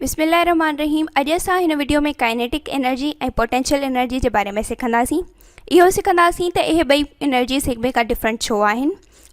بسم الله الرحمٰن الرحيم اڄ اسان هن video ۾ kinetic energy ۽ potential energy جي باري ۾ سکنداسين. اهو سکنداسين ته اهي ٻئي انرجيز هڪ ٻئي کان ڊفرنٽ ڇو آهن.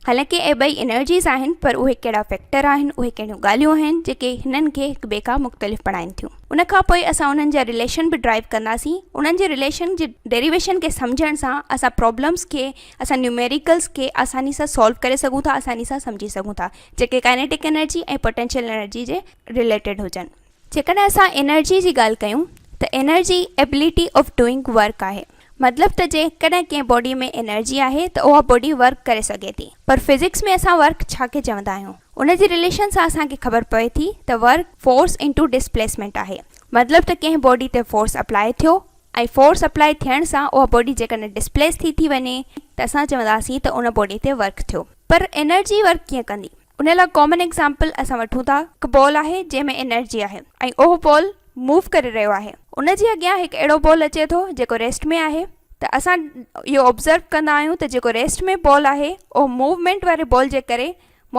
حالانڪه اهي ٻئي انرجيز آهن پر اهي ڪهڙا فيڪٽر آهن، اهي ڪهڙيون ڳالهيون آهن جيڪي هنن کي هڪ ٻئي کان مختلف بڻائين ٿيون. ان کان پوء اسان انهن جا رليشن به ڊرائيو ڪنداسين. انهن جي رليشن جي ڊيريويشن کي سمجهڻ سان اسان پرابلمس کي، اسان نيوميريڪلس کي آساني سان سالو ڪري سگهون ٿا، آساني سان سمجهي سگهون ٿا جيڪي ڪائنيٽڪ انرجي ۽ پوٽينشل انرجي جي رليٽيڊ هجن. جيڪڏهن اسان انرجي جي ڳالهه ڪيون ته energy ability of doing work آهي. مطلب ته جيڪڏهن ڪنهن باڊي ۾ انرجي آهي ته اها باڊي ورڪ ڪري سگهي ٿي. پر فزڪس ۾ اسان ورڪ ڇا کي چوندا آهيون؟ ان جي رليشن سان اسان کي خبر پوي ٿي ته ورڪ فورس انٽو ڊسپليسمينٽ آهي. مطلب ته ڪنهن باڊي تي فورس اپلائي ٿيو ۽ فورس اپلائي ٿيڻ سان اها باڊي جيڪڏهن ڊسپليس ٿي ٿي وڃي ته اسان چونداسين ته ان باڊي تي ورڪ ٿيو. پر انرجي ورڪ ڪيئن ڪندي؟ ان لاء ڪامن ايگزامپل اسان وٺون ٿا هڪ بال آهي جنهن ۾ انرجي آهي ۽ اهو بال موو ڪري رهيو آهي ان جي اڳيان هڪ اهڙو بال اچي ٿو جيڪو ريسٽ ۾ آهي ته اسان اهو آبزرو ڪندا آهيون ته جيڪو ريسٽ ۾ بال آهي اهو موومينٽ واري بال جي ڪري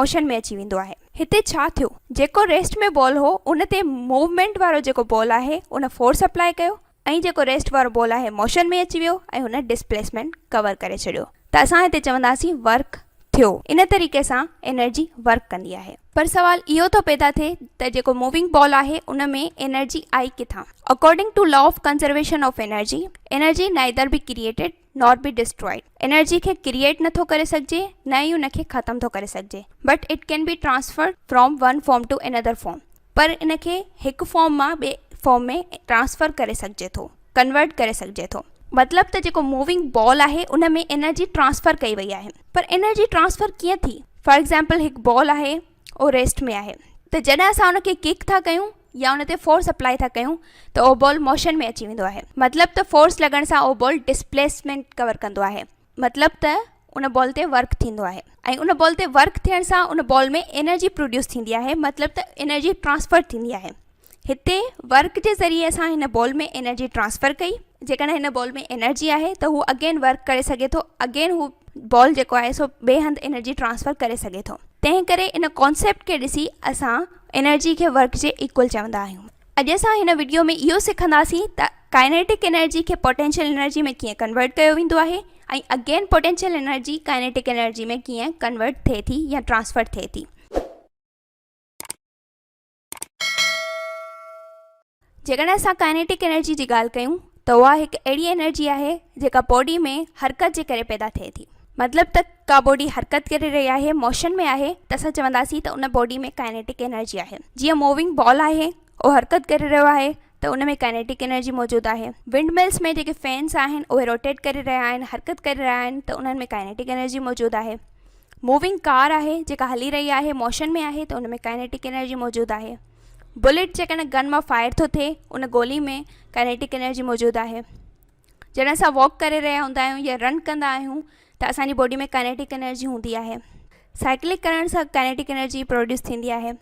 موشن ۾ اچي ويندو آهي. هتي ڇا ٿيو جيڪو ريسٽ ۾ بال هو ان تي موومينٽ وارو جيڪو بال آهي ان فورس اپلائي ڪيو ۽ جيڪو ريسٽ وارو بال آهي موشن ۾ اچي ويو ۽ هن ڊسپليسمينٽ ڪور ڪري ڇڏيو ته اسان هتي چونداسين ورڪ ٿيو. ان طريقي سان انرجي ورڪ ڪندي آهي. پر سوال اهو ٿو پيدا ٿئي ته جيڪو موونگ بال آهي ان ۾ انرجي آئي ڪٿان؟ According to law of conservation of energy, energy neither be created nor be destroyed. Energy کي ڪريئيٽ نٿو ڪري سگهجي نه ئي ان کي ختم ٿو ڪري سگهجي but it can be transferred from one form to another form. پر ان کي هڪ فارم مان ٻئي فارم ۾ ٽرانسفر ڪري سگهجي ٿو، ڪنورٽ ڪري سگهجي ٿو. مطلب ته جيڪو موونگ بال آهي ان ۾ انرجي ٽرانسفر ڪئي وئي آهي. پر انرجي ٽرانسفر ڪيئن ٿي؟ فار ايگزامپل هڪ بال آهي اهو ريسٽ ۾ آهي ته جڏهن اسان ان کي ڪڪ ٿا ڪيون يا ان تي فورس اپلائي ٿا ڪيون ته اهو بال موشن ۾ اچي ويندو آهي. مطلب ته فورس لڳڻ سان اهو بال ڊسپليسمينٽ ڪور ڪندو آهي. مطلب ته ان بال تي ورڪ ٿيندو آهي ۽ ان بال تي ورڪ ٿيڻ سان ان بال ۾ انرجي پروڊيوس ٿيندي آهي مطلب ته انرجي ٽرانسفر ٿيندي آهي. هتي ورڪ جي ذريعي اسان هن بال ۾ انرجي ٽرانسفر ڪئي. جيڪڏهن هن بال ۾ انرجي آهي ته هو اگين ورڪ ڪري سگهي ٿو، اگين هو بال جيڪو آهي سو ٻئي هنڌ انرجي ٽرانسفر ڪري سگهي ٿو. تنهن ڪري ان ڪانسيپٽ کي ڏسي اسان انرجي کي ورڪ جي ايڪول چوندا آهيون. اڄ اسان هن وڊيو ۾ اهو سکنداسين ته ڪائنيٽڪ انرجي کي پوٽينشل انرجي ۾ ڪيئن ڪنورٽ ڪيو ويندو آهي ۽ again potential energy kinetic energy ۾ ڪيئن ڪنورٽ ٿئي ٿي يا ٽرانسفر ٿئي ٿي. جيڪڏهن اسان ڪائنيٽڪ انرجي جي ڳالهه ڪيون ته اها هڪ اهڙي انرجي آهي جيڪا باڊي ۾ حرڪت جي ڪري پيدا ٿئي ٿي. مطلب ته ڪا باڊي حرڪت ڪري رهي آهي، موشن ۾ آهي ته اسان چونداسين ته ان باڊي ۾ ڪائنيٽڪ انرجي آهي. جيئن موونگ بال آهي اهو حرڪت ڪري رهيو آهي ته ان ۾ ڪائنيٽڪ انرجي موجود آهي. ونڊ ملز ۾ جيڪي فينس آهن اهي روٽيٽ ڪري رهيا آهن، حرڪت ڪري رهيا آهن ته انهن ۾ ڪائنيٽڪ انرجي موجود آهي. موونگ ڪار آهي جيڪا هلي رهي آهي، موشن ۾ آهي ته ان ۾ ڪائنيٽڪ انرجي موجود آهي. بليٽ جيڪڏهن گن مان فائر ٿو ٿئي ان گولي ۾ ڪائنيٽڪ انرجي موجود آهي. جڏهن اسان واڪ ڪري رهيا هوندا آهيون يا رن ڪندا آهيون ته اسان جي باڊي ۾ ڪائنيٽڪ انرجي هوندي آهي. سائيڪلنگ ڪرڻ سان ڪائنيٽڪ انرجي پروڊيوس ٿيندي آهي.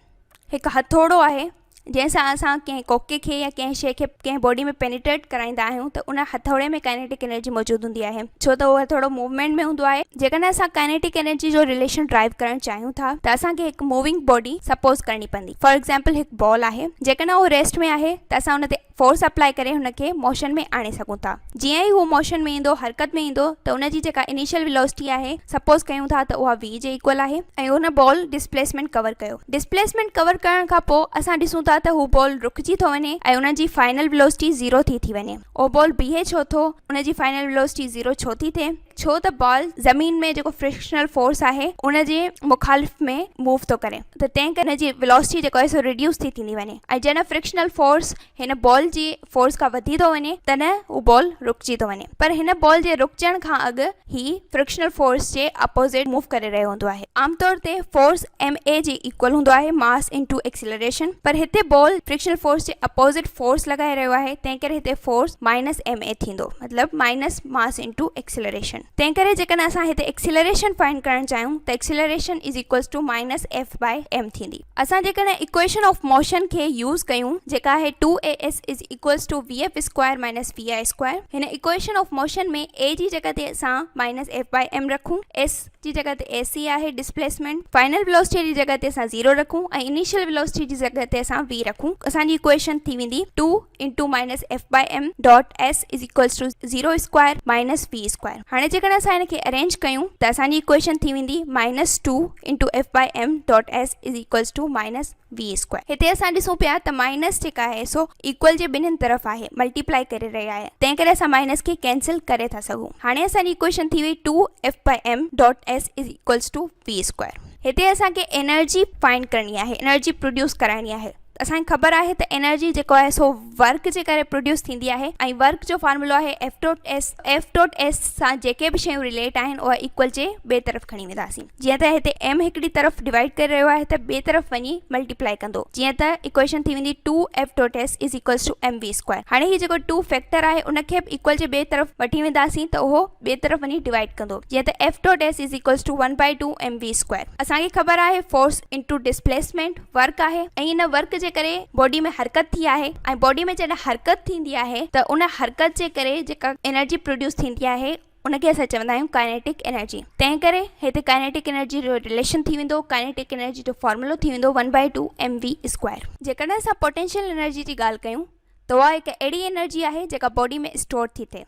هڪ هٿوڙو آهي جنهن سان اسان ڪنهن ڪوڪي کي يا ڪنهن شيء کي ڪنهن باڊي ۾ پينيٽريٽ ڪرائيندا آهيون ته ان هٿوڙي ۾ ڪائنيٽڪ انرجي موجود هوندي آهي ڇو ته اهو هٿوڙو موومينٽ ۾ هوندو آهي. جيڪڏهن اسان ڪائنيٽڪ انرجي جو رليشن ڊرائيو ڪرڻ چاهيون ٿا ته اسان کي هڪ موونگ باڊي سپوز ڪرڻي پوندي. فار ايگزامپل هڪ بال آهي جيڪڏهن اهو ريسٽ ۾ آهي ته اسان ان تي فورس اپلائي ڪري هن کي موشن ۾ آڻي سگهون ٿا. جيئن ئي هو موشن ۾ ايندو، حرڪت ۾ ايندو ته ان جي جيڪا انيشل ويلوسٽي آهي، سپوز ڪيون ٿا ته اها V جي ايڪول آهي ۽ ان بال ڊسپليسمينٽ ڪور ڪيو. ڊسپليسمينٽ ڪور ڪرڻ کان پوء اسان ڏسون ٿا ته هو بال رڪجي ٿو وڃي ۽ ان جي فائنل ويلوسٽي زيرو ٿي ٿي وڃي. اهو بال بيهي ڇو ٿو؟ ان جي فائنل ويلوسٽي زيرو ڇو ٿي ٿئي؟ ڇو ته بال زمين ۾ جيڪو فرڪشنل فورس آهي ان جي مخالف ۾ موو ٿو ڪري ته تنهن ڪري ان جي ويلوسٽي جيڪو آهي سو ريڊيوس ٿي ٿيندي وڃي ۽ جڏهن فرڪشنل فورس هن بال جي فورس کان وڌي ٿو وڃي تڏهن هو بال رڪجي ٿو وڃي پر هن بال جي رڪجڻ کان اڳ هي فرڪشنل فورس جي اپوزٽ موو ڪري رهيو هوندو آهي. عام طور تي فورس ايم اي جي ايڪول هوندو آهي ماس انٽو ايڪسيلريشن پر هتي بال فرڪشنل فورس جي اپوزٽ فورس لڳائي رهيو آهي تنهن ڪري هتي فورس مائنس ايم اي ٿيندو مطلب مائنس ماس انٽو ايڪسيلريشن. تنهن ڪري جيڪڏهن اسان هتي ايڪسيلريشن فائنڊ ڪرڻ چاهيون ته acceleration is equals to minus F by M ٿيندي. اسان جيڪڏهن ايڪويشن آف موشن کي يوز ڪيون جيڪا آهي 2 A S is Is equals to V F square minus V I square. هن ايڪويشن آف موشن ۾ اي جي جڳهه تي اسان مائنس ايف بائي ايم رکون، ايس جي جڳهه تي ايس سي آهي ڊسپليسمينٽ، فائنل ويلوسٽي جي جڳهه تي اسان زيرو رکون ۽ انيشل ويلوسٽي جي جڳهه تي اسان وي رکون. اسان جي ايڪويشن ٿي ويندي two into minus F by M dot S is equals to zero square minus V square. هاڻي جيڪڏهن اسان هن کي ارينج ڪيون ته اسان جي ايڪويشن ٿي ويندي minus two into F by M dot S is equals to minus V square. هتي اسان ڏسون پيا ته مائنس جيڪا آهي سو ايڪول جي ٻنهين طرف آهي ملٽيپلائي ڪري رهي آهي تنهن ڪري اسان مائنس کي ڪينسل ڪري ٿا سگهون. هاڻي اسان جي ايڪويشن ٿي وئي two F by M dot S is equals to V square. هتي اسان کي انرجي فائنڊ ڪرڻي آهي انرجي پروڊيوس ڪرائڻي آهي. اسان کي خبر آهي ته انرجي جيڪو آهي سو ورڪ جي ڪري پروڊيوس ٿيندي آهي ۽ ورڪ جو فارمولو آهي F dot S. F dot S سان جيڪي به شيون رليٽ آهن اها ايڪول جي ٻئي طرف کڻي وينداسين. جيئن ته هتي ايم هڪڙي طرف ڊوائيڊ ڪري رهيو آهي ته ٻئي طرف وڃي ملٽيپلائي ڪندو. جيئن ته ايڪويشن ٿي ويندي two F dot S is equals to M V square. هاڻي هي جيڪو ٽو فيڪٽر آهي ان کي به ايڪول جي ٻئي طرف وٺي وينداسين ته اهو ٻئي طرف وڃي ڊوائيڊ ڪندو. جيئن ته F dot S is equals to one by two M V square. اسان کي خبر آهي فورس انٽو ڊسپليسمينٽ ورڪ آهي ۽ ان ورڪ جي ڪري باڊي ۾ حرڪت ٿي آهي ۽ باڊي ۾ جڏهن حرڪت ٿيندي آهي ته ان حرڪت جي ڪري جيڪا انرجي پروڊيوس ٿيندي آهي ان کي اسان چوندا آهيون ڪائنيٽڪ انرجي. تنهن ڪري هتي ڪائنيٽڪ انرجي جو رليشن ٿي ويندو، ڪائنيٽڪ انرجي جو فارمولو ٿي ويندو one by two M V square. جيڪڏهن اسان پوٽينشل انرجي جي ڳالهه ڪيون ته اها هڪ اهڙي انرجي آهي جيڪا باڊي ۾ اسٽور ٿي ٿئي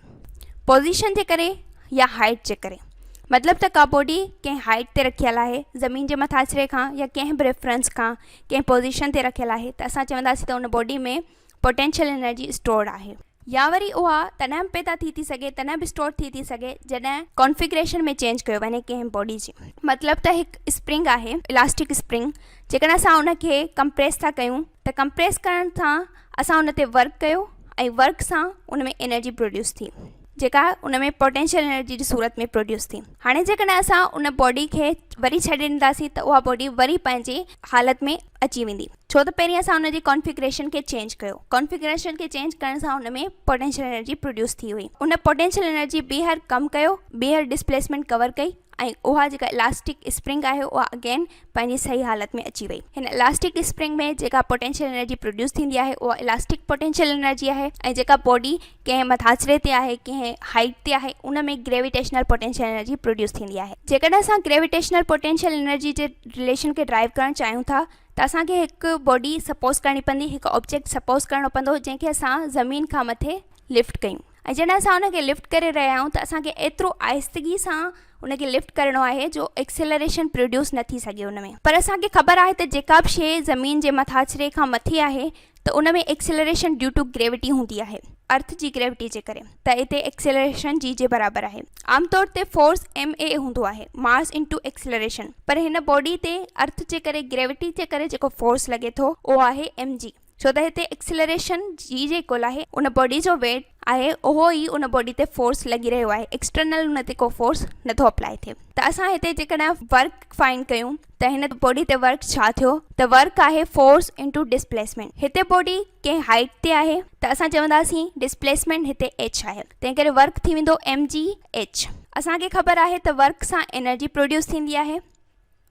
پوزيشن جي ڪري يا هائيٽ جي ڪري. مطلب ته ڪا باڊي ڪنهن هائيٽ تي رکيل آهي زمين جي مٿاڇري کان يا ڪنهن به ريفرنس کان ڪنهن پوزيشن تي رکيل آهي ته اسان چونداسين ته ان باڊي ۾ پوٽينشل انرجي اسٽورڊ آهي. يا وري اها تڏهن به پيدا ٿي ٿي سگهي تڏهن به اسٽور ٿي ٿي سگهي جڏهن ڪانفيگريشن ۾ چينج ڪيو وڃي ڪنهن باڊي جي. مطلب ته هڪ اسپرنگ آهي الاسٽڪ اسپرنگ جيڪڏهن اسان ان کي ڪمپريس ٿا ڪيون ته ڪمپريس ڪرڻ سان اسان ان تي ورڪ ڪيو ۽ ورڪ سان ان ۾ انرجي پروڊيوس ٿي جيڪا ان ۾ پوٽينشل انرجي جي صورت ۾ پروڊيوس ٿي. هاڻي جيڪڏهن اسان ان باڊي کي وري ڇڏي ڏينداسين ته اها باڊي وري پنهنجي حالت ۾ اچي ويندي ڇو ته پهرين اسان ان جي ڪانفيگريشن کي چينج ڪيو. ڪانفيگريشن کي چينج ڪرڻ سان ان ۾ پوٽينشل انرجي پروڊيوس ٿي هئي. ان پوٽينشل انرجي ٻيهر ڪم ڪيو، ٻيهر ڊسپليسمينٽ ڪور ڪئي ۽ اها جيڪا الاسٽڪ اسپرنگ آهي اها اگين پنهنجي صحيح حالت ۾ اچي وئي. هن الاسٽڪ اسپرنگ ۾ جيڪا پوٽينشل انرجي پروڊيوس ٿيندي آهي اها الاسٽڪ پوٽينشل انرجي آهي ۽ جيڪا باڊي ڪنهن مٿاڇري تي آهي ڪنهن هائيٽ تي آهي ان ۾ گريويٽيشنل پوٽينشل انرجي پروڊيوس ٿيندي آهي. جيڪڏهن اسان گريويٽيشنل پوٽينشل انرجي جي رليشن کي ڊرائيو ڪرڻ چاهيون ٿا ته اسان کي هڪ باڊي سپوز ڪرڻي پوندي هڪ آبجيڪٽ سپوز ڪرڻو پوندو جنهن کي اسان زمين کان مٿي لفٽ ڪيون ۽ جڏهن اسان ان کي لفٽ ڪري رهيا آهيون ته اسان کي ايترو آهستگي سان ان کي لفٽ ڪرڻو آهي جو ايڪسيلريشن پروڊيوس نه ٿي سگهي ان ۾ پر اسان کي خبر آهي ته جيڪا به شيء زمين جي مٿاڇري کان مٿي آهي ته ان ۾ ايڪسيلريشن ڊيو ٽو گريوٽي هوندي آهي ارٿ جي گريوٽي جي ڪري ته اتي ايڪسيلريشن جي جي برابر آهي. عام طور تي فورس ايم اي هوندو آهي ماس انٽو ايڪسيلريشن پر هن باڊي تي ارٿ جي ڪري گريوٽي جي ڪري جيڪو فورس لڳي ٿو اهو آهي ايم جي ڇو ته هتي ايڪسيلريشن جي جي ايڪول آهي ان باڊي جو ويٽ آهي اهو ئي ان باڊي تي فورس لڳي رهيو آهي ايڪسٽرنل ان تي ڪو فورس نٿو اپلائي ٿئي ته اسان هتي جيڪڏهن ورڪ فائنڊ ڪيون ته هن باڊي تي ورڪ ڇا ٿيو ته ورڪ آهي فورس انٽو ڊسپليسمينٽ هتي باڊي ڪنهن هائيٽ تي آهي ته اسان چونداسين ڊسپليسمينٽ هتي ايڇ آهي تنهن ڪري ورڪ ٿي ويندو ايم جي ايڇ. اسان کي خبر آهي ته ورڪ سان انرجي پروڊيوس ٿيندي آهي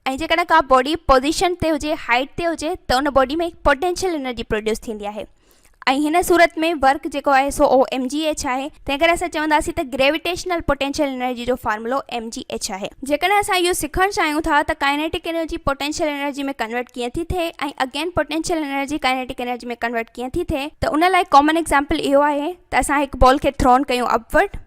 ۽ جيڪڏهن ڪا باڊي پوزيشن تي هجي هائيٽ تي هجي ته ان باڊي ۾ پوٽينشل انرجي پروڊيوس ٿيندي آهي ۽ هن صورت ۾ ورڪ جيڪو آهي سو اهو ايم جي ايڇ آهي تنهن ڪري اسان چونداسين ته گريويٽيشنل پوٽينشل انرجي جو فارمولو ايم جي ايڇ آهي. جيڪڏهن اسان اهو سکڻ چاهيون ٿا ته kinetic energy potential energy ۾ convert ڪيئن ٿي ٿئي ۽ again potential energy kinetic energy ۾ convert ڪيئن ٿي ٿئي ته ان لاء ڪامن ايگزامپل اهو آهي ته اسان هڪ بال کي ٿرون ڪيون اپورڊ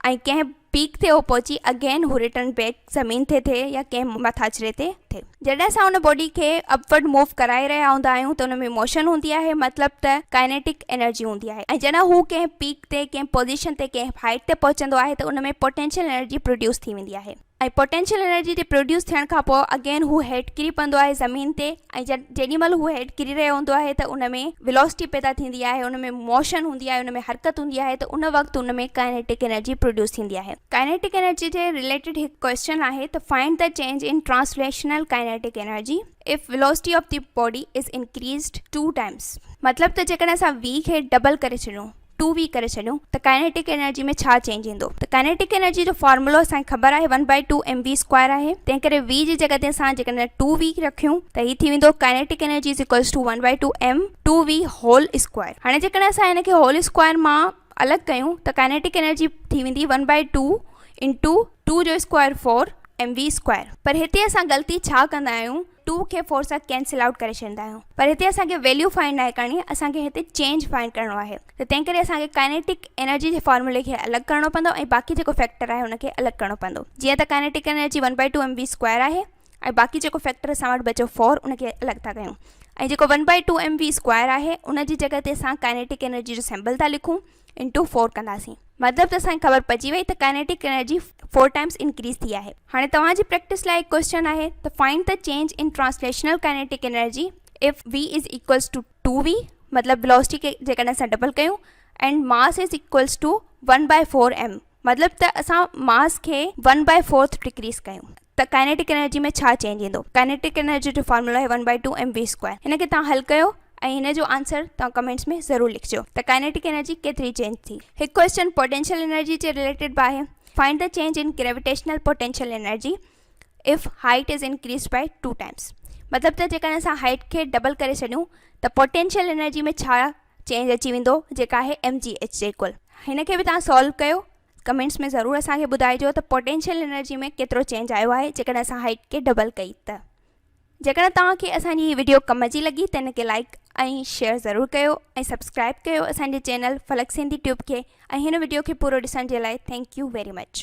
۽ ڪنهن پيڪ تي اهو پهچي اگين هو ريٽرن بيڪ زمين تي ٿئي يا ڪنهن مٿاڇري تي ٿئي. جڏهن اسان ان باڊي کي اپورڊ موو ڪرائي رهيا هوندا آهيون ته ان ۾ موشن هوندي آهي مطلب ته ڪائنيٽڪ انرجي هوندي آهي ۽ جڏهن هو ڪنهن پيڪ تي ڪنهن پوزيشن تي ڪنهن هائيٽ تي پهچندو آهي ته ان ۾ پوٽينشل انرجي پروڊيوس ٿي ويندي آهي ۽ پوٽينشل انرجي جي پروڊيوس ٿيڻ کان پوء اگين هو هيٺ ڪري پوندو آهي زمين تي ۽ جيڏي مهل هو هيٺ ڪري رهيو هوندو آهي ته ان ۾ ويلوسٽي پيدا ٿيندي آهي ان ۾ موشن هوندي آهي ان ۾ حرڪت هوندي آهي ته ان وقت ان ۾ ڪائنيٽڪ انرجي پروڊيوس ٿيندي آهي. ڪائنيٽڪ انرجي جي رليٽيڊ هڪ ڪوئسچن آهي ته find the change in translational kinetic energy if velocity of the body is increased two times مطلب ته جيڪڏهن اسان وي کي ڊبل ڪري ڇڏيون. ٽو وي ڪري ڇڏيون ته ڪائنيٽڪ انرجي ۾ ڇا چينج ايندو ته ڪائنيٽڪ انرجي جو فارمولو اسان کي خبر آهي one by two M V square آهي تنهن ڪري وي جي جڳهه تي اسان جيڪڏهن ٽو وي رکيون ته هي ٿي ويندو kinetic energy is equals to one by two M two V whole square. هاڻي جيڪڏهن اسان هن کي هول اسڪوائر مان الڳ ڪيون ته ڪائنيٽڪ انرجي ٿي ويندي one by two into two جو square four M V square. پر هتي اسان غلطي ڇا ڪندا آهيون ٽو کي فور سان ڪينسل آئوٽ ڪري ڇڏيندا آهيون پر هتي اسان کي ويليو فائنڊ ناهي ڪرڻي اسان کي هتي چينج فائنڊ ڪرڻو آهي ته تنهن ڪري اسان کي ڪائنيٽڪ انرجي جي فارمولي کي الڳ ڪرڻو پوندو ۽ باقي جيڪو فيڪٽر آهي ان کي الڳ ڪرڻو پوندو جيئن ته kinetic energy one by two M V square آهي ۽ باقي جيڪو فيڪٽر اسان وٽ بچيو فور ان کي الڳ ٿا ڪيون ۽ جيڪو one by two M V square آهي ان جي جڳهه تي اسان ڪائنيٽڪ انرجي جو سمبل ٿا لکون انٽو فور ڪنداسين مطلب ته اسان کي خبر پئجي وئي ته kinetic energy four times increase ٿي آهي. هاڻي توهان جي پريڪٽس لاء هڪ ڪوئسچن آهي ته find the change in translational kinetic energy if V is equals to two V مطلب ويلوسٽي کي جيڪڏهن اسان ڊبل ڪيون and mass is equals to one by four M مطلب ته اسان ماس کي ون بائي فورٿ ڊڪريز ڪيون ته ڪائنيٽڪ انرجي ۾ ڇا چينج ايندو؟ ڪائنيٽڪ انرجي جو فارمولو آهي one by two M V square. هن کي توهان حل ڪيو ۽ هن جو آنسر توهان ڪمينٽس ۾ ضرور لکجو ته ڪائنيٽڪ انرجي ڪيتري چينج ٿي. هڪ ڪوئسچن پوٽينشل انرجي جي رليٽيڊ به آهي. Find the change in gravitational potential energy if height is increased by two times. مطلب ته جيڪڏهن اسان هائيٽ کي ڊبل ڪري ڇڏيون ته پوٽينشل انرجي ۾ ڇا چينج اچي ويندو جيڪا آهي ايم جي ايڇ جي ايڪول. هن کي به توهان سالو ڪيو. ڪمينٽس ۾ ضرور اسان کي ٻڌائجو ته پوٽينشل انرجي ۾ ڪيترو چينج آيو آهي جيڪڏهن اسان هائيٽ کي ڊبل ڪئي ته. جيڪڏهن توهان کي اسان جي هي وڊيو ڪم جي لڳي ته ان کي لائيڪ ۽ شيئر ضرور ڪيو ۽ سبسڪرائب ڪيو اسان جي چينل فلڪ سنڌي ٽيوب کي ۽ هن وڊيو کي پورو ڏسڻ جي لاء thank you very much.